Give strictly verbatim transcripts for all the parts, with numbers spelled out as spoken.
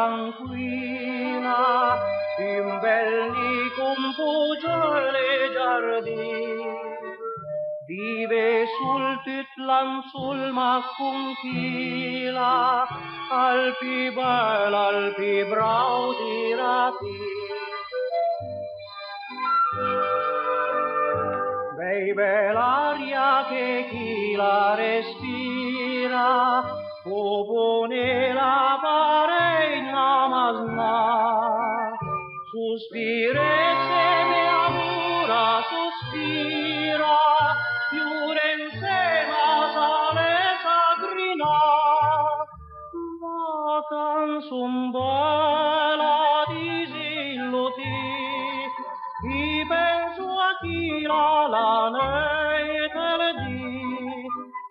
tranquila, un bel nido cun pogio e giardin. Vive sul tut l'an sol ma cun chi la, al pi bel, al pi brau di rapin. Bei bela aria che chi la respira, co bone la pare na masna. Suspirese me amora, suspira, piore insema sale sagrinà. La canson bela disiluti, i penso a chi la, la neit e el dì,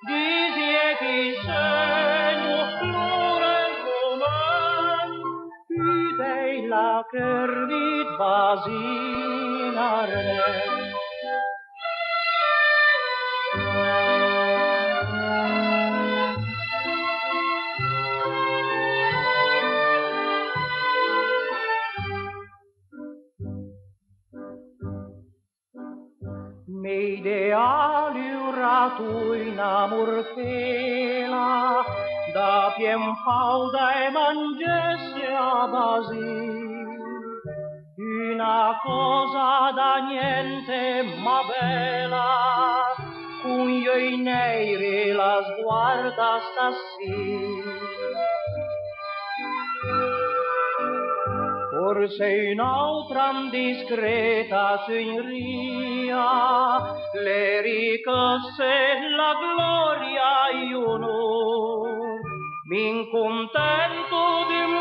disi e chi segno l'ora e el moment, i dei la chervit basinare. Me ideale un rato, una mortela, da pien fauda e mangesse a basin. Una cosa da gnente ma bela, cun i oi neri la sguarda stasì. Forse un'autra indiscreta signoria, le ricchesse, la gloria e l'onor, m'incontento d'un